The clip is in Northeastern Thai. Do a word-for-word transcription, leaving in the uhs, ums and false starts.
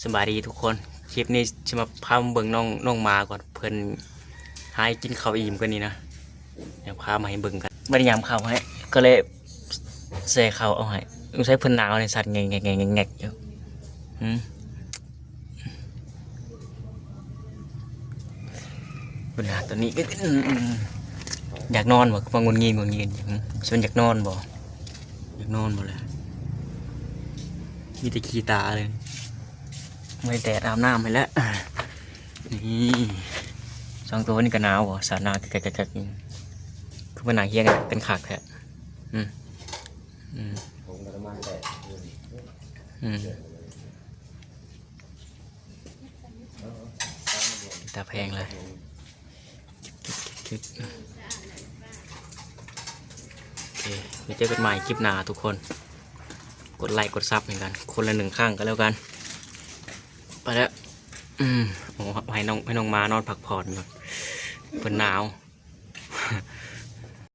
สบายดีทุกคน คลิปนี้จะมาพามาเบิ่งน้องน้องหมาก่อน เพิ่นหากินข้าวอิ่มกว่านี้นะ เดี๋ยวพามาให้เบิ่งกัน บ่ได้ยามข้าวให้ ก็เลยแซ่ข้าวเอาให้ สงสัยเพิ่นหนาวเลย สั่นแงกๆๆๆอยู่ หืม เพิ่นหนาว ตอนนี้ก็ อืมๆ อยากนอนบ่ คือว่างุนงินงุนงินอยู่ หืม ชวนอยากนอนบ่ อยากนอนบ่ล่ะ มีแต่ขี้ตาเลย เมื่อยแดด อาบน้ำให้แล้ว นี่ สองตัวนี้ก็หนาวบ่ สาดน้ำแกะๆๆๆ คือมันหนาวเฮี้ยงกันคักแท้ อืม อืม ผมก็ประมาณแปด อืม ตาแพงเลย โอเค ไว้เจอกันใหม่คลิปหน้าทุกคน กดไลค์กดซับเหมือนกัน คนละหนึ่งครั้งก็แล้วกัน ไปแล้ว อืม โอ้ ให้น้อง ให้น้องหมานอนพักผ่อนก่อน เพิ่นหนาว